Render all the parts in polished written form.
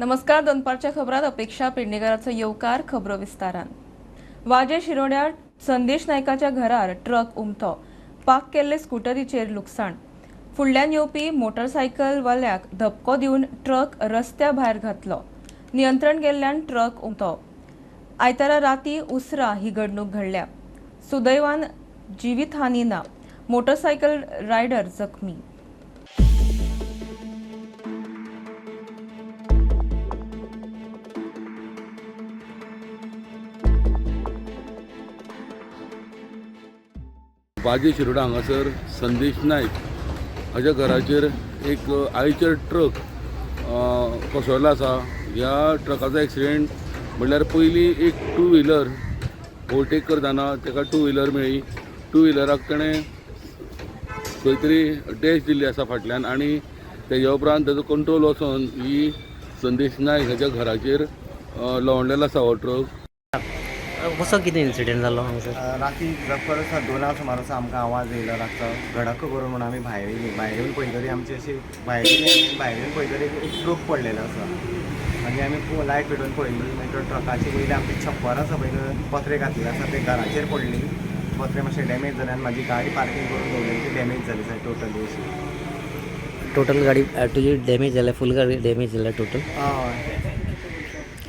नमस्कार, दनपारच्या खबरात अपेक्षा पेडणेकराचो येवकार. खबरो विस्तारान. वाजे शिरोड्यार संदेश नायकाच्या घरार ट्रक उमथो. पार्क केल्ले स्कुटरीचेर लुकसाण. फुडल्यान येवपी मोटरसायकलवाल्याक धपको दिवन ट्रक रस्त्या भायर घातलो. नियंत्रण गेल्ल्यान ट्रक उमथो. आयतारा राती उसरा ही घडणूक घडल्या. सुदैवान जिवीतहानी ना. मोटरसायकल रायडर जखमी. वाजे शिरोडा हांगासर संदेश नायक हाच्या घराचेर एक आयचर ट्रक कोसळ्ळो आसा. ह्या ट्रकाचो एक्सिडेंट म्हणल्यार पयलीं एक टू व्हिलर ओवरटेक करतना ताका टू व्हिलर मेळ्ळी. टू व्हिलराक ताणें खंय तरी डॅश दिल्ली आसा फाटल्यान आनी तेज्या उपरांत ताजो कंट्रोल वचोन ही संदेश नायक हाच्या घराचेर लवंडलेलो आसा हो ट्रक. कसो कितें इन्सिडेंट जालो हांगासर? राती जवळ दोना सुमार असो आमकां आवाज येयलो रातचो घडक करून म्हणून आमी भायर येयली. भायर येवन पळयतरी आमची अशी भायर येयली, भायर येवन पळयतरी एक ट्रक पडलेलो आसा. मागीर आमी लायट पेटोवन पळयली, मागीर तो ट्रकाचे वयले आमचे छप्पर आसा पळय, पत्रे घातलेले आसा ते घराचेर पडली. पत्रे मातशे डॅमेज जाले आनी म्हाजी गाडी पार्कींग करून दवरलेली ती डॅमेज जाली सारकी टोटली अशी. टोटल गाडी तुजी डॅमेज जाल्या? फूल गाडी डॅमेज जाल्या टोटल? हय.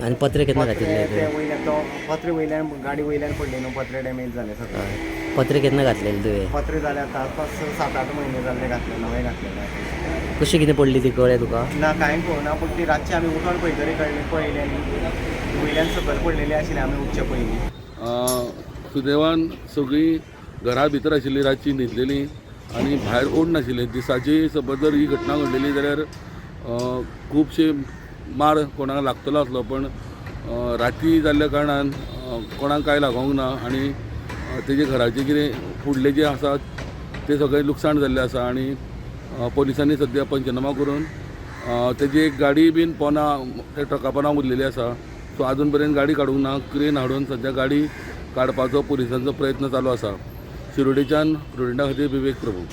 आनी पत्रे केन्ना पत्रे घातिल्ले? ते वयल्यान तो पत्रे वयल्यान गाडी वयल्यान पडली न्हू, पत्रे डॅमेज जाले सगळे. पत्रे केन्ना घातलेले तुवें? पत्रे जाले आतां पांच 7-8 म्हयने जाल्ले घातले, नवे घातलेले. कशी कितें पडली ती कळ्ळें तुका? ना, कांय पळोवना, पूण ती रातची आमी उठोन पळयतरी कळ्ळें, पळयलें न्ही, वयल्यान सकयल पडलेली आशिल्ली आमी उठचे पयलीं. सुदैवान सगळीं घरा भितर आशिल्ली, रातची न्हिदलेली आनी भायर कोण नाशिल्ले. दिसाची समज जर ही घटना घडलेली जाल्यार खुबशे मार कोणाक लागतलो आसलो, पण राती जाल्ल्या कारणान कोणाक कांय लागोंक ना आनी तेजे घराचें कितें फुडलें जें आसा तें सगळें लुकसाण जाल्लें आसा. आनी पोलिसांनी सद्या पंचनामा करून तेजी एक गाडी बीन पोना त्या ट्रका पोना उरलेली आसा. सो आजून पर्यंत गाडी काडूंक ना. क्रेन हाडून सद्या गाडी काडपाचो पोलिसांचो प्रयत्न चालू आसा. शिरोडेच्यान प्रुडंटा खातीर विवेक प्रभू.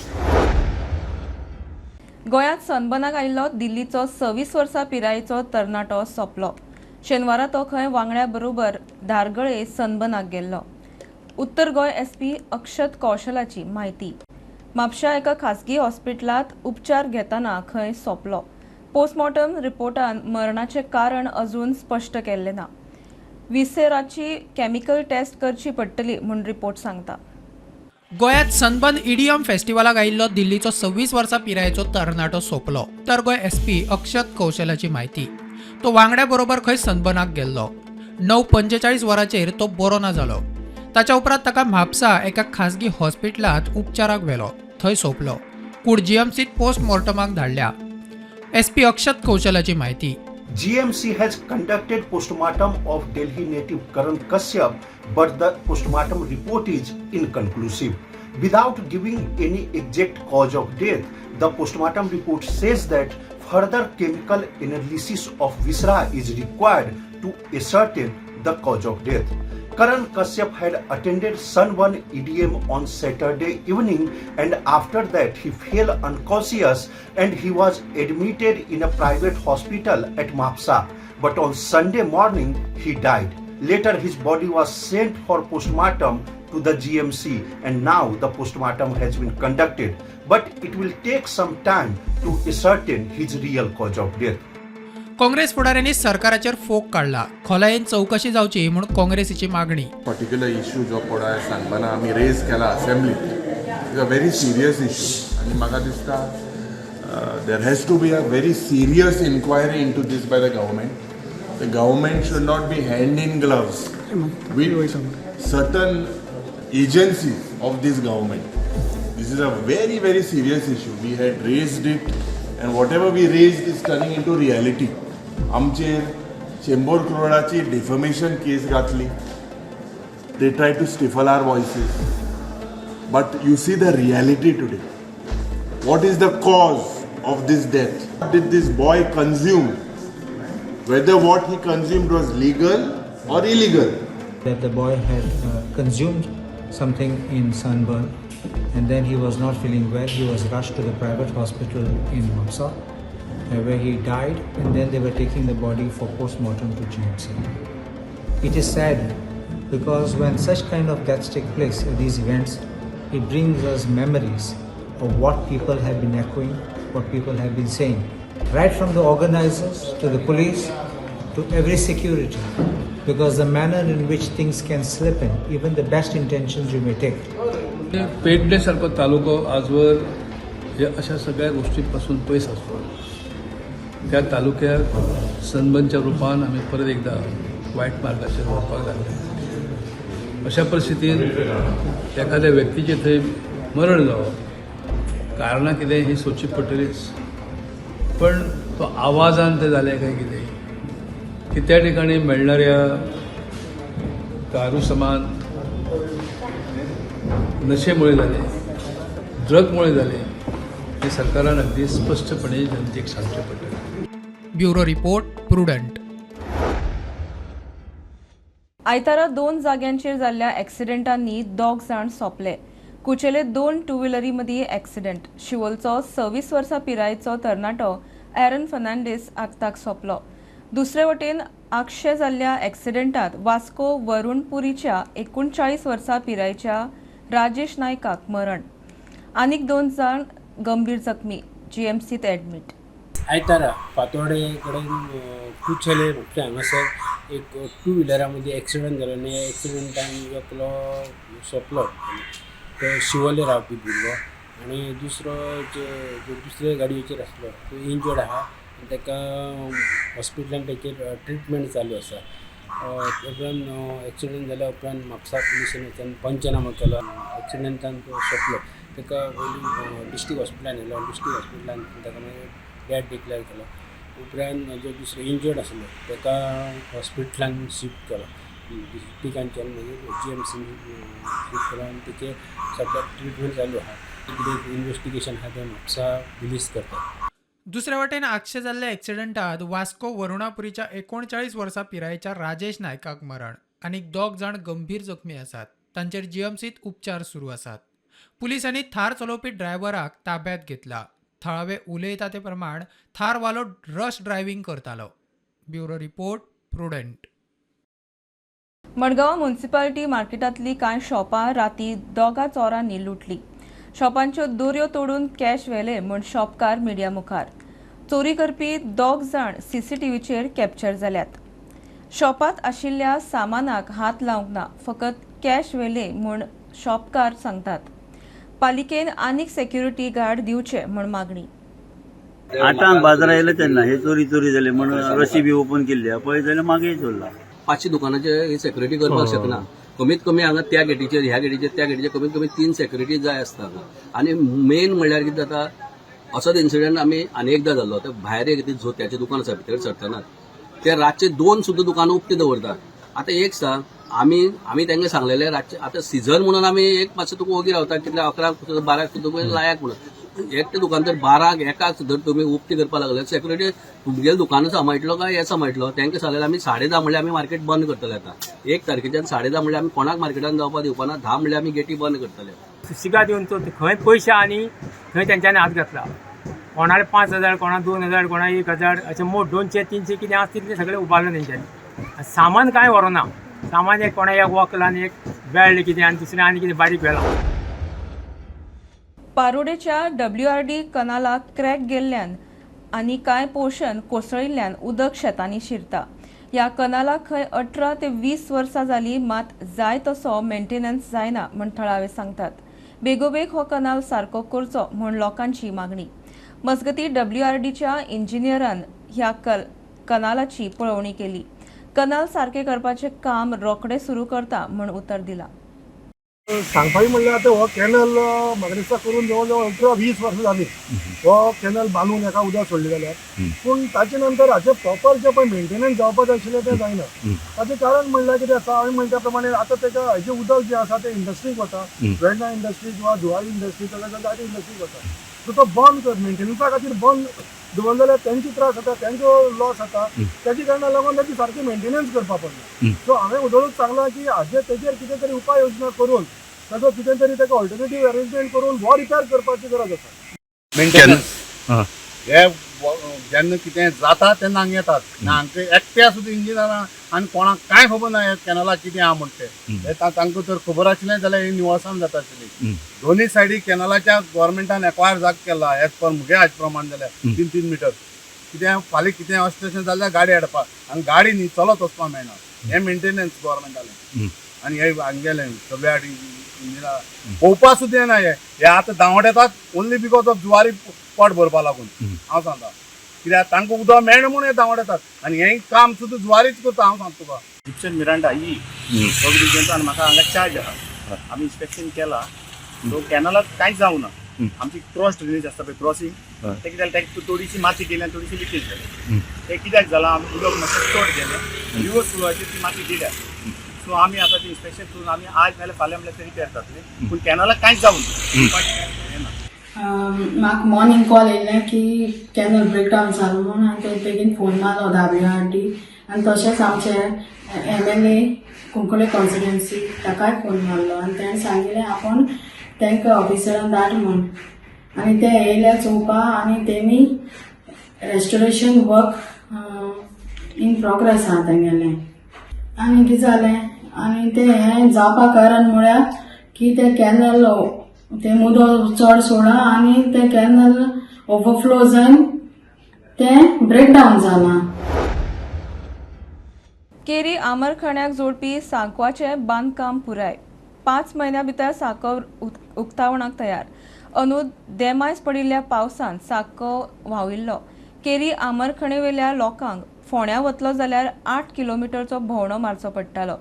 गोंयांत सनबनाक आयिल्लो दिल्लीचो 26 वर्सां पिरायेचो तरणाटो सोंपलो. शेनवारा तो खंय वांगड्या बरोबर धारगळे सनबनाक गेल्लो. उत्तर गोंय एसपी अक्षत कौशलाची म्हायती. म्हापश्या एका खासगी हॉस्पिटलांत उपचार घेतना खंय सोंपलो. पोस्टमॉर्टम रिपोर्टान मरणाचें कारण अजून स्पश्ट केल्लें ना. विसेराची केमिकल टेस्ट करची पडटली म्हूण रिपोर्ट सांगता. गोंयांत सनबर्न ईडीएम फेस्टिवलाक आयिल्लो दिल्लीचो 26 वर्सां पिरायेचो तरणाटो सोंपलो. उत्तर गोंय एसपी अक्षत कौशलाची म्हायती. तो वांगड्या बरोबर खंय सनबर्नाक गेल्लो. 9:45 वरांचेर तो बरो ना जालो. ताच्या उपरांत ताका म्हापसा एका खासगी हॉस्पिटलांत उपचाराक व्हेलो, थंय सोंपलो. कूड जीएमसीत पोस्टमॉर्टमाक धाडल्या. एसपी अक्षत कौशलाची म्हायती. GMC has conducted postmortem of Delhi native Karan Kashyap, but the postmortem report is inconclusive. Without giving any exact cause of death, the postmortem report says that further chemical analysis of viscera is required to ascertain the cause of death. Karan Kashyap had attended Sunburn EDM on Saturday evening, and after that he fell unconscious and he was admitted in a private hospital at Mapsa. But on Sunday morning he died. Later his body was sent for postmortem to the GMC, and now the postmortem has been conducted. But it will take some time to ascertain his real cause of death. Congress फुडाऱ्यांनी सरकाराचेर फोग काडला. खोलायेन चवकशी जावची म्हूण काँग्रेसीची मागणी. Particular issue जो पळय सनबर्ना आमी रेज केला असेंब्लीत, is a very serious issue आनी म्हाका दिसता there has to be a very serious inquiry into this by the government. The government should not be hand in gloves with certain agencies of this government. This is a very, very serious issue. We had raised it, and whatever we raised is turning into reality. आमचेर Chembur क्रोडाची defamation केस घातली. They try to stifle our voices, but you see the reality today. What is the cause of this death? Did this boy consume, whether what he consumed was legal or illegal? That the boy had consumed something in Sunburn, and then he was not feeling well. He was rushed to the private hospital in Mapsa. where he died, and then they were taking the body for post-mortem to GMC. It is sad because when such kind of deaths take place at these events, it brings us memories of what people have been echoing, what people have been saying. Right from the organizers to the police to every security, because the manner in which things can slip in, even the best intentions you may take. पेडणेसारखो तालुको आजवर हे अशा सगळ्या गोष्टींपासून पयस आसलो. त्या तालुक्याक सनबर्नच्या रुपान आमी परत एकदा वायट मार्गाचेर व्हरपाक लागले. अशा परिस्थितीन एखाद्या व्यक्तीचें थंय मरण जावप, कारणां कितें ही सोदची पडटलीच, पण तो आवाजान तें जालें काय कितें की त्या ठिकाणी मेळणाऱ्या दारू समान नशेमुळे झाले, ड्रगमुळे झाले, हे सरकारान अगदी स्पष्टपणे जनतेक सांगचें पडटलें. Bureau report, Prudent. आयतारा दोन जाग्यांचेर जाल्ल्या एक्सिडेंटांनी दोग जाण सोंपले. कुचेले दोन टू व्हिलरी मदीं एक्सिडेंट. शिवोलचो 26 वर्सां पिरायेचो तरणाटो एरन फर्नांडीस आक्ताक सोंपलो. दुसरे वटेन आगशे जाल्ल्या एक्सिडेंटात वास्को वरुणपुरीच्या 39 वर्सां पिरायेच्या राजेश नायकाक मरण. आनीक दोन जाण गंभीर जखमी, जीएमसीत ॲडमीट. आयतारा फातोडे कडेन कुचेले म्हापशें हांगासर एक टू व्हिलरा मदीं एक्सिडंट जालो आनी ह्या एक्सिडंटान एकलो सोंपलो. तो शिवोले रावपी भुरगो आनी दुसरो जो दुसरे गाडयेचेर आसलो तो इंजर्ड आहा आनी ताका हॉस्पिटलान तेचेर ट्रिटमेंट चालू आसा. उपरांत एक्सिडंट जाल्या उपरांत म्हापसा पुलिशेन वचून पंचनामो केलो. एक्सिडंटान तो सोंपलो. ताका पयलीं डिस्ट्रिक्ट हॉस्पिटलान व्हेलो. डिस्ट्रिक्ट हॉस्पिटलान ताका मागीर डेड डिक्लेअर केलो. उपरांत जो दुसरो इंजर्ड आसलो ताका हॉस्पिटलान शिफ्ट केलो. डिस्ट्रिक्टांच्यान मागीर जीएमसीन शिफ्ट केलो आनी तेचेर सद्याक ट्रिटमेंट चालू आहा. कितें इन्वेस्टिगेशन आहा तें म्हापसा पुलीस करतात. दुसरे वटेन आगशे जाल्ल्या एक्सिडंटात वास्को वरुणापुरीच्या 39 वर्सां पिरायेच्या राजेश नायकाक मरण आनीक दोग जाण गंभीर जखमी आसात. तांचेर जीएमसीत उपचार सुरू आसात. पुलिसांनी थार चलोवपी ड्रायव्हराक ताब्यात घेतला. थळावे उलयता ते प्रमाण थारवालो रश ड्रायव्हिंग करतालो. Bureau report, Prudent. Madgaon municipality मार्केटांतली कांय शॉपां राती दोगा चोरांनी लुटली. शॉपांच्यो दोरयो तोडून कॅश व्हेले म्हूण शॉपकार मिडिया मुखार. चोरी करपी दोग जाण सीसीटीव्हीचेर कॅप्चर जाल्यात. शॉपांत आशिल्ल्या सामानाक हात लावंक ना, फकत कॅश व्हेले म्हूण शॉपकार सांगतात. पालिकेन आनीक सेक्युरिटी गार्ड दिवचे म्हूण मागणी. आठांक बाजारात येयले तेन्ना हे चोरी चोरी जाली म्हण रशी बी ओपन केल्ली पळय जाल्यार मागीर चोरला. 500 दुकानाचे ही सेक्युरिटी करपाक शकना. कमीत कमी हांगा त्या गेटीचेर, ह्या गेटीचेर, त्या गेटीचेर कमीत कमी 3 सेक्युरिटी जाय आसता हांगा. आनी मेन म्हणल्यार कितें जाता, असोच इन्सिडंट आमी आनी एकदां जाल्लो. ते भायर एक जोत्याचें दुकान आसा, भितर सरतना ते रातचे 2 सुद्दां दुकानां उक्ती दवरतात. आतां एक सांग, आमी आमी तांकां सांगलेले रातचे आतां सिजन म्हणून आमी एक मातशें तुका ओगी रावता, कितले 11क सुद्दां 12क सुद्दां लायक म्हणून. एकटें दुकानदार 12क 1क सुद्दां तुमी उक्ती करपाक लागले, सेक्युरिटी तुमगेलें दुकानां सांबाळटलो काय हें सांबाळटलो? तांकां सांगलेलें आमी 10:30 म्हणल्यार आमी मार्केट बंद करतले. आतां 1 तारखेच्यान 10:30 म्हणल्यार आमी कोणाक मार्केटान जावपाक दिवपाना. 10 म्हणल्यार आमी गेटी बंद करतले. सुशिगाद येवन तो खंय पयशे आनी थंय तेंच्यांनी हात घातला. कोणाले 5,000, कोणा 2,000, कोणा 1,000, अशें मोट 200-300 कितें आसा तितलें सगळें उबारलें तेंच्यांनी. सामान कांय व्हरूना. सामान एक कोणा एक वकल आनी एक बेल्ट कितें आनी दुसरें आनी कितें बारीक व्हेलां. पारोडेच्या डब्ल्यूआरडी कनालाक क्रॅक गेल्ल्यान आनी कांय पोर्शन कोसळिल्ल्यान उदक शेतांनी शिरता. ह्या कनालाक खंय 18 ते 20 वर्सां जाली, मात जाय तसो मेंटेनन्स जायना म्हूण थळावे सांगतात. बेगोबेग हो कनाल सारको करचो म्हूण लोकांची मागणी. मजगती डब्ल्यूआरडीच्या इंजिनियरान ह्या कनालाची पळोवणी केली. कनाल सारके करपाचें काम रोखडें सुरू करता म्हूण उतर दिलां. सांगपाचें म्हणल्यार आतां हो कॅनल म्हाका दिसता करून जवळ जवळ 18-20 वर्सां जालीं हो कॅनल बांदून एका उदक सोडलें जाल्यार. पूण ताचे नंतर हाचें प्रॉपर जें पळय मेंटेनन्स जावपाक जाय आशिल्लें तें जायना. ताचें कारण म्हणल्यार कितें आसा, हांवें म्हणटा प्रमाणे आतां तेका हाजें उदक जें आसा तें इंडस्ट्रीक वता, वेर्णा इंडस्ट्री किंवा जुवारी इंडस्ट्री, तशें जायते इंडस्ट्रीक वता. सो तो बंद कर मेंटेनन्सा खातीर बंद दवरलो जाल्यार तेंचे त्रास जाता, तेंचो लॉस जाता. ताजे कारणाक लागून ताची सारकी मेंटेनन्स करपा पडना. सो हांवें उदळूच सांगलां की हाजेर तेजेर कितें तरी उपाय योजना करून ताचो कितें तरी ताका ऑल्टरनेटीव अरेंजमेंट करून हो रिपेर करपाची गरज आसा. मेंटेनन्स हे जेन्ना कितें जाता तेन्ना हांगा येतात ना. हांगा एकट्या सुद्दां इंजिनियरां आनी कोणाक कांय खबर ना हे कॅनलाक कितें आहा म्हण तें. तांकां जर खबर आशिल्लें जाल्यार ही निवळसाण जाता आशिल्ली. दोनूय सायडी कॅनलाच्या गव्हर्मेंटान एक्वायर जाग केला एज पर मुगे हाजे प्रमाण जाल्यार 3-3 मिटर. कितें फाल्यां कितें अशें तशें जाल्यार गाडी हाडपाक आनी गाडी न्ही चलत वचपाक मेळना. हें मेंटेनन्स गव्हर्मेंटालें आनी हे हांगेलें सगळे इंजिनियर पळोवपा सुद्दां येना. हे आतां धांवट येतात ओन्ली because of Zuari पोट भरपा लागून. हांव सांगता कित्याक तांकां उदक मेळना म्हूण हे धांवट येतात आनी हें काम सुद्दां जुवारीच करता. हांव सांगता तुका. गिप्सन मिरांडा ही रिजनचो आनी म्हाका हांगा चार्ज आहा. आमी इन्स्पेक्शन केला सो कॅनलाक कांयच जावना. आमची क्रॉस ड्रेनेज आसता पळय क्रॉसिंग तें कितें जालें, ताका थोडीशी माती गेली आनी थोडीशी लिकेज जाली. तें कित्याक जालां, आमी उदक मातशें चड गेलें, रिवर्स फ्लोवाचेर ती माती गेल्या. सो आमी आतां ती इन्स्पेक्शन करून आमी आज नाल्यार फाल्यां म्हणल्यार ते रिपेर जातले, पूण कॅनलाक कांयच जावना. म्हाका मॉर्निंग कॉल येयल्लें की कॅनल ब्रेकडावन जालो म्हूण आनी ते बेगीन फोन मारलो 10 बी आनी तशेंच आमचे एमएलए कुंकळे कॉन्स्टिट्युएन्सी ताकाय फोन मारलो आनी तेणें सांगिल्लें आपूण तांकां ऑफिसरान धाड म्हूण आनी ते येयले चोवपा आनी तेणी रेस्टोरेशन वर्क इन प्रोग्रेस आहा तेंगेलें. आनी कितें जालें आनी तें हें जावपा कारण म्हळ्यार की तें कॅनल तें उदक चड सोडा आनी तें कॅनल ओवरफ्लो जावन तें ब्रेकडावन जालां. केरी आमरखाण्याक जोडपी सांकवाचें बांदकाम पुराय. 5 म्हयन्या भितर सांकव उक्तावणाक तयार. अंदू देमायज पडिल्ल्या पावसान सांकव व्हांविल्लो. केरी आमरखणेवेल्या लोकांक फोंड्या वतलो जाल्यार 8 किलोमिटरचो भोंवडो मारचो पडटालो.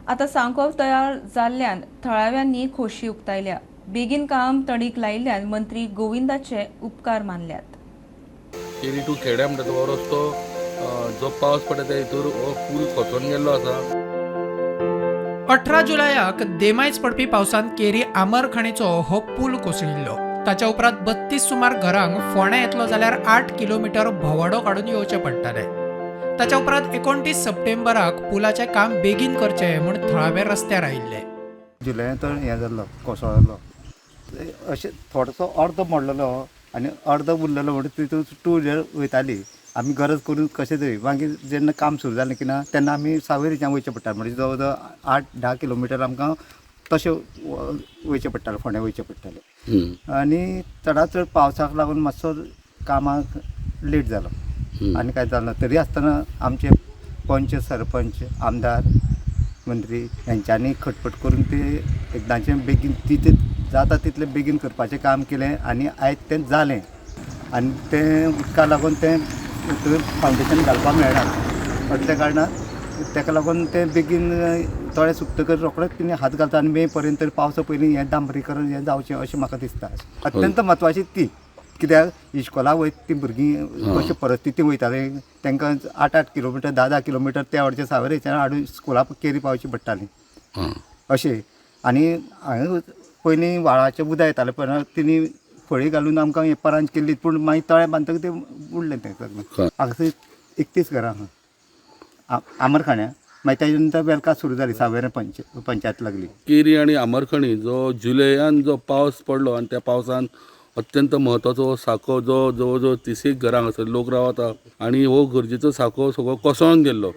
आतां सांकव तयार जाल्ल्यान थळाव्यांनी खोशी उक्तायल्या. बेगीन काम तडीक लायिल्ल्यान मंत्री गोविंदाचे उपकार मानल्यात. केरी टू खेड्या म्हणटा तो रस्तो, जो पावस पडटा त्या हितूर हो पूल कोसळून गेल्लो आसा. 18 जुलयाक देमायज पडपी पावसान केरी आमरखणीचो हो पूल कोसळिल्लो. ताच्या उपरांत 32 सुमार घरांक फोंड्या येतलो जाल्यार 8 किलोमिटर भोंवाडो काडून येवचें पडटालें. ताच्या उपरांत 29 सप्टेंबराक पुलाचें काम बेगीन करचें म्हूण थळावे रस्त्यार आयिल्ले. जुलयान तो हें जाल्लो, कोसळ्ळो. अशें थोडोसो अर्दो मोडलेलो आनी अर्दो उरलेलो म्हणटा तितून टू व्हिलर वयताली. आमी गरज करून कशें तरी मागीर जेन्ना काम सुरू जालें की ना तेन्ना आमी सावयवेरेच्यान वयचें पडटा, म्हणजे जवळ जवळ 8-10 किलोमिटर आमकां तशें वयचें पडटालें, फोंड्या वयचें पडटालें. आनी चडांत चड पावसाक लागून मातसो कामाक लेट जालो आनी कांय जालें ना. तरी आसतना आमचे पंच, सरपंच, आमदार, मंत्री हेंच्यांनी खटपट करून ते एकदांचें बेगीन तितलें जाता तितलें बेगीन करपाचें काम केलें आनी आयज तें जालें. आनी तें उदका लागून तें थंय फावंडेशन घालपाक मेळना असल्या कारणान ताका लागून तें बेगीन तळें सुकतकच रोखडेच तेणी हात घालता आनी मे पर्यंत तरी पावसा पयलीं हें डांबरीकरण हें जावचें अशें म्हाका दिसता. अत्यंत म्हत्वाची ती, कित्याक इश्कोलाक वयता ती भुरगीं कशे परिस्थिती वयतालीं, तांकां 8-8 किलोमिटर, 10-10 किलोमिटर त्या वटच्यान सावयवेरेच्यान हाडून स्कुलाक केरी पावची पडटाली अशें. आनी हांगा पयलीं व्हाळाचें उदक येतालें, पण तेणी फळी घालून आमकां हें परांज केल्ली, पूण मागीर तळें बांदतकच तें उरलें तें सगळें. हांगासर 31 घरां आहा आमरखाण्या. मागीर ताजे नंतर वेलका सुरू जाली, सावयवेरें पंचायत लागली. केरी आनी आमरखणी जो जुलयान जो पावस पडलो आनी त्या पावसान अत्यंत म्हत्वाचो सांकव जो जवळ जवळ 30 एक घरां हांगासर लोक रावता आनी हो गरजेचो सांकव सगळो कोसळून गेल्लो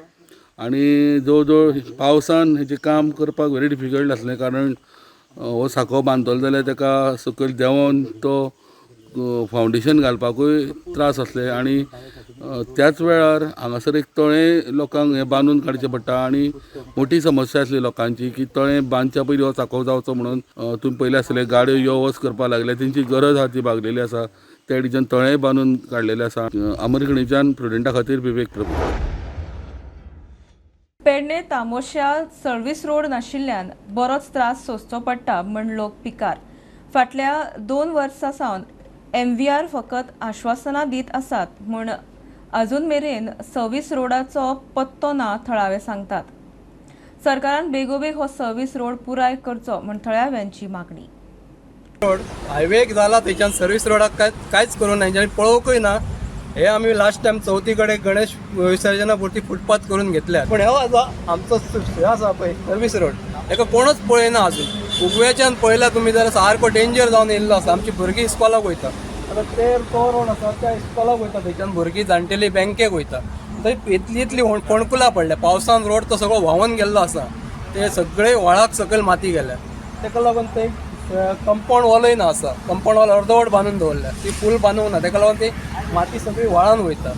आनी जवळ जवळ पावसान हेजें काम करपाक व्हेरी डिफिकल्ट आसलें, कारण हो सांकव बांदतलो जाल्यार ताका सकयल देंवोन तो फावंडेशन घालपाकूय त्रास आसले. आनी त्याच वेळार हांगासर एक तळें लोकांक हें बांदून काडचें पडटा आनी मोठी समस्या आसली लोकांची की तळें बांदच्या पयलीं हो सांकव जावचो म्हणून. तुमी पळयलें आसतलें, गाडयो यो वच करपाक लागले, तेंची गरज आहा ती भागलेली आसा. त्या सायडीच्यान तळेंय बांदून काडलेलें आसा. आमरखणीच्यान प्रुडंटा खातीर विवेक प्रभू. पेडणे तामोश्या सर्व्हिस रोड नाशिल्ल्यान बरोच त्रास सोंसचो पडटा म्हण लोक पिकार. फाटल्या 2 वर्सां सावन एमव्हीआर फकत आश्वासनां दीत आसात म्हूण अजून मेरेन सर्व्हिस रोडाचो पत्तो ना. थळावे सांगतात, सरकारान बेगोबेग हो सर्व्हिस रोड पुराय करचो म्हूण थळाव्यांची मागणी. रोड हायवेक जाला, थंयच्यान सर्वीस रोडाक कांयच करूं ना, हेंच्यांनी पळोवंकूय ना. हे आमी लास्ट टायम चवथी कडेन गणेश विसर्जना पुरती फुटपाथ करून घेतल्या, पूण हो जो आमचो हे आसा पळय सर्वीस रोड, हेका कोणूच पळयना. अजून उगव्याच्यान पळयला तुमी जाल्यार सारको डेंजर जावन येयल्लो आसा. आमची भुरगीं इस्कॉलाक वयता. आतां ते तो रोड आसा त्या इस्कॉलाक वयता, थंयच्यान भुरगीं जाणटेली बँकेक वयता. थंय इतली इतली फोंडकुलां पडल्या. पावसान रोड तो सगळो व्हांवन गेल्लो आसा, ते सगळे व्हाळाक सकयल माती गेल्या. ताका लागून थंय कंपाऊंड वॉलय ना आसा. कंपाऊंड वॉल अर्दवट बांदून दवरल्या, ती फूल बांदूंक ना. ताका लागून ती माती सगळी व्हाळान वयता.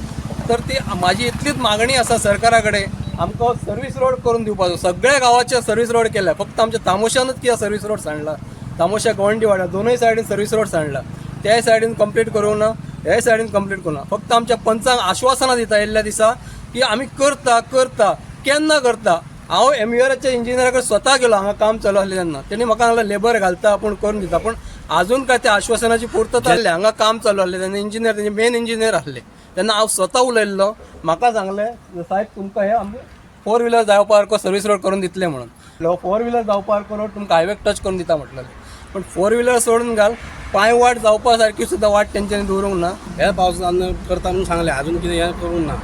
तर ती म्हाजी इतलीच मागणी आसा सरकारा कडेन, आमकां सर्वीस रोड करून दिवपाचो. सगळ्या गांवाचे सर्वीस रोड केल्या, फक्त आमच्या तामोशानूच कित्याक सर्वीस रोड सांडला. तामोशा गवंडी वाड्यार दोनूय सायडीन सर्वीस रोड सांडला. त्याय सायडीन कंप्लीट करूंक ना, ह्याय सायडीन कंप्लीट करूंक ना. फक्त आमच्या पंचांक आश्वासनां दिता येयल्ल्या दिसा की आमी करता करता, केन्ना करता. हांव एमयूआराच्या इंजिनियरा कडेन स्वता गेलो, हांगा काम चालू आसलें तेन्ना. तेणी म्हाका सांगलें लेबर घालता आपूण, करून दिता. पूण आजून काय त्या आश्वासनाची पुर्तता जाल्ली. हांगा काम चालू आसलें तेन्ना इंजिनियर, तेंचे मेन इंजिनियर आसले तेन्ना हांव स्वता उलयल्लो. म्हाका सांगलें, साहेब तुमकां हे आमी फोर व्हिलर जावपा सारको सर्वीस रोड करून दितले म्हणून. फोर व्हिलर जावपा सारको रोड तुमकां हायवेक टच करून दिता म्हटलेलें. पूण फोर व्हिलर सोडून घाल, पांय वाट जावपा सारकी सुद्दां वाट तेंच्यांनी दवरूंक ना. ह्या पावसान करता म्हणून सांगलें, अजून कितें हें करूंक ना.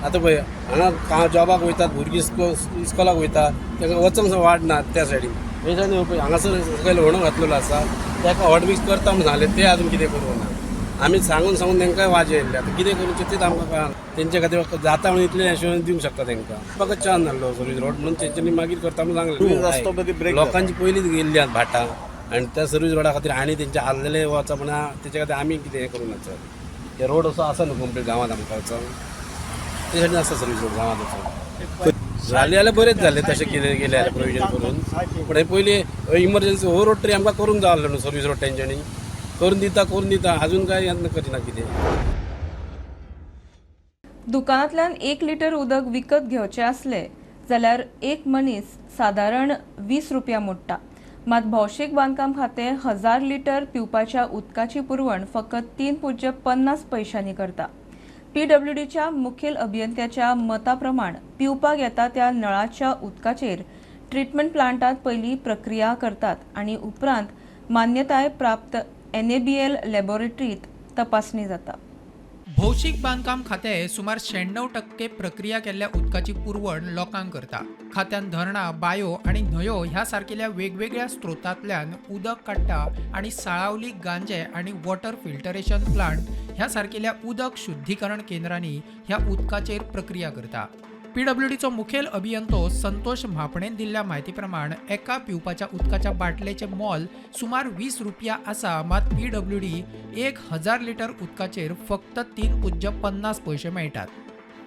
आतां पळय हांगा जॉबाक वयतात भुरगीं, इस्कोलाक वयता, ताका वचोंक वाट ना त्या सायडीन. हे सायडीन पळय हांगासर सकयल होणो घातलेलो आसा, ताका हॉट मिक्स करता म्हणून सांगलें, ते अजून कितें करूंक ना. आमी सांगून सांगून तांकां वाज येयल्ले. आतां कितें करूचें तेंच आमकां कळना. तेंचे खातीर जाता म्हणून इतलें एश्योरन्स दिवंक शकता तांकां. फकत चान्स नासलो सर्वीस रोड म्हणून तेंच्यांनी मागीर करता म्हणून सांगलें. लोकांची पयलींच गेल्ली आसा भाटां आनी त्या सर्वीस रोडा खातीर आनी तेंचे आसलेले वचप ना, तेचे खातीर आमी कितें हें करूंक ना. हे रोड असो आसा न्हू कंप्लीट गांवांत आमकां वचोंक, ते सायडीन आसा सर्वीस रोड गांवांत वचोंक. जालें जाल्यार बरेंच जालें तशें कितें गेलें जाल्यार प्रोविजन करून. पूण हे पयलीं इमर्जन्सी हो रोड तरी आमकां करूंक जाय आसलो न्हू. सर्वीस रोड तेंच्यांनी करून दिता करून दिता, अजून काय करिना कितें. दुकानांतल्यान 1 लिटर उदक विकत घेवचें आसलें जाल्यार एक मनीस सादारण 20 रुपया मोडटा. मात भौशीक बांदकाम खातें 1000 लिटर पिवपाच्या उदकाची पुरवण फकत 3.50 पैशांनी करता. पीडब्ल्यूडीच्या मुखेल अभियंत्याच्या मता प्रमाण पिवपाक येता त्या नळाच्या उदकाचेर ट्रिटमेंट प्लांटांत पयली प्रक्रिया करतात आनी उपरांत मान्यताय प्राप्त NABL लॅबोरेटरीत तपासणी जाता. भौशीक बांदकाम खातें सुमार 96% प्रक्रिया केल्ल्या उदकाची पुरवण लोकांक करता. खात्यान धरणां, बायो आनी न्हंयो ह्या सारकेल्या वेगवेगळ्या स्त्रोतांतल्यान उदक काडटा आनी साळावली, गांजे आनी वॉटर फिल्टरेशन प्लांट ह्या सारकेल्या उदक शुद्धीकरण केंद्रांनी ह्या उदकाचेर प्रक्रिया करता. पीडब्ल्यूडीचो मुखेल अभियंतो संतोष म्हापणेन दिल्ल्या म्हायती प्रमाण एका पिवपाच्या उदकाच्या बाटलेचें मोल सुमार 20 रुपया आसा. मात पीडब्ल्यूडी 1000 लिटर उदकाचेर फक्त 3.50 पयशे मेळटात.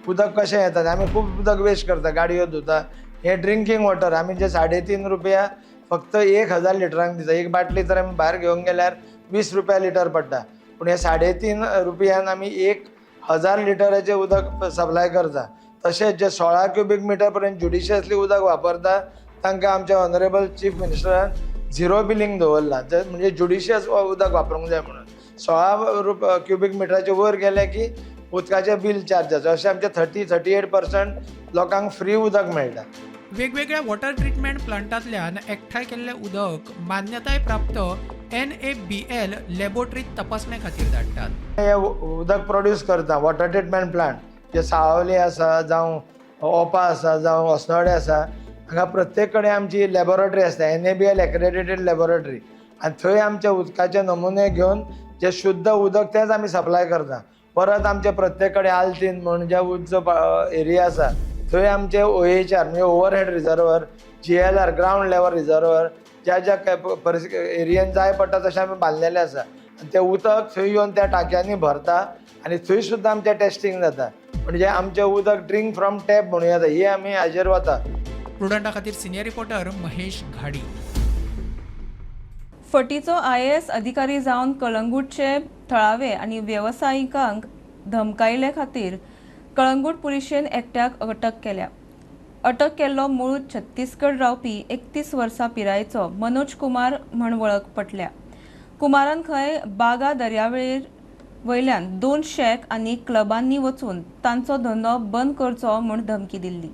उदक कशें येता, आमी खूब उदक वेस्ट करता, गाडयो धुता. हे ड्रिंकींग वॉटर आमी जे 3.5 रुपया फक्त 1000 लिटरांक दिता. एक बाटली तर आमी भायर घेवंक गेल्यार 20 रुपया लिटर पडटा, पूण हे 3.5 रुपयान आमी 1000 लिटराचें उदक सप्लाय करता. तशेंच जे 16 क्युबीक मिटर पर्यंत ज्युडिशियसली उदक वापरता तांकां आमच्या ऑनरेबल चीफ मिनिस्टरान 0 बिलींग दवरलां, म्हणजे ज्युडिशियस उदक वापरूंक जाय म्हणून. 16 क्युबीक मिटराचे वयर गेले की उदकाचें बील चार्ज जाता. अशें आमचें 30-38% लोकांक फ्री उदक मेळटा. वेगवेगळ्या वॉटर ट्रिटमेंट प्लांटांतल्यान एकठांय केल्लें उदक मान्यताय प्राप्त NABL लॅबोरेटरीत तपासणे खातीर धाडटात. हे उदक प्रोड्यूस करता वॉटर ट्रिटमेंट प्लांट, जे सावली आसा, जावं ओपा आसा, जावं अस्नोडे आसा, हांगा प्रत्येक कडेन आमची लॅबोरेटरी आसता, NABL accredited laboratory. आनी थंय आमच्या उदकाचे नमुने घेवन जे शुद्ध उदक तेंच आमी सप्लाय करता. परत आमचे प्रत्येक कडेन आल्तीन म्हण जे उंच एरिया आसा थंय आमचे OHR म्हणजे overhead reservoir, GLR ground level reservoir ज्या ज्या एरियेन जाय पडटा तशें आमी बांदलेले आसा. आनी तें उदक थंय येवन त्या टांक्यांनी भरता आनी थंय सुद्दां आमचें टेस्टींग जाता. म्हणजे आमचें उदक ड्रिंक फ्रॉम टॅप म्हणूं येता, ही आमी हाजेर वता. प्रुडंटा खातीर सिनियर रिपोर्टर महेश घाडी. फटीचो IAS अधिकारी जावन कळंगूटचे थळावे आनी वेवसायिकांक धमकायले खातीर कळंगूट पुलिशेन एकट्याक अटक केल्या. अटक केल्लो मूळ छत्तीसगड रावपी 31 वर्सां पिरायेचो मनोज कुमार म्हण वळख पटल्या. कुमारान खंय बागा दर्यावेळेर वयल्यान 2 शॅक आनी क्लबांनी वचून तांचो धंदो बंद करचो म्हूण धमकी दिल्ली.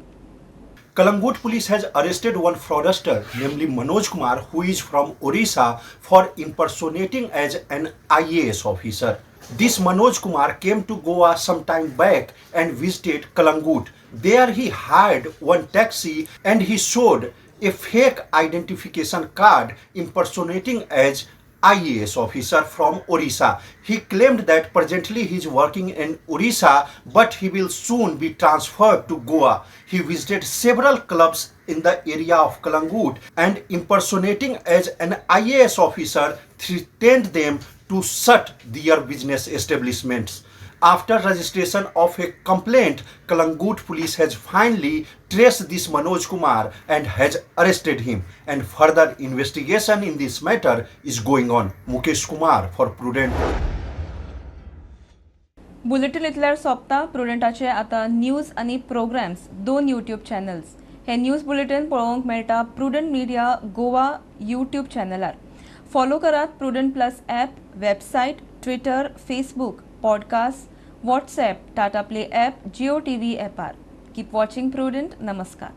Calangute police has arrested one fraudster, namely Manoj Kumar, who is from Orissa, for impersonating as an IAS officer. This Manoj Kumar came to Goa some time back and visited Calangute. There he hired one taxi and he showed a fake identification card impersonating as IAS officer from Orissa. He claimed that presently he is working in Orissa, but he will soon be transferred to Goa. He visited several clubs in the area of Calangute and, impersonating as an IAS officer, threatened them to shut their business establishments. After registration of a complaint, Calangute police has finally traced this Manoj Kumar and has arrested him, and further investigation in this matter is going on. Mukesh Kumar for Prudent. Bulletin इतल्यार सोंपता. प्रुडंटाचे आतां news आनी programmes दोन YouTube channels. हे news bulletin पळोवंक मेळटा Prudent Media Goa YouTube चॅनलार. Follow करात Prudent plus app, website, Twitter, Facebook, podcast, WhatsApp, Tata Play app, Jio TV ॲपार. Keep watching prudent. नमस्कार.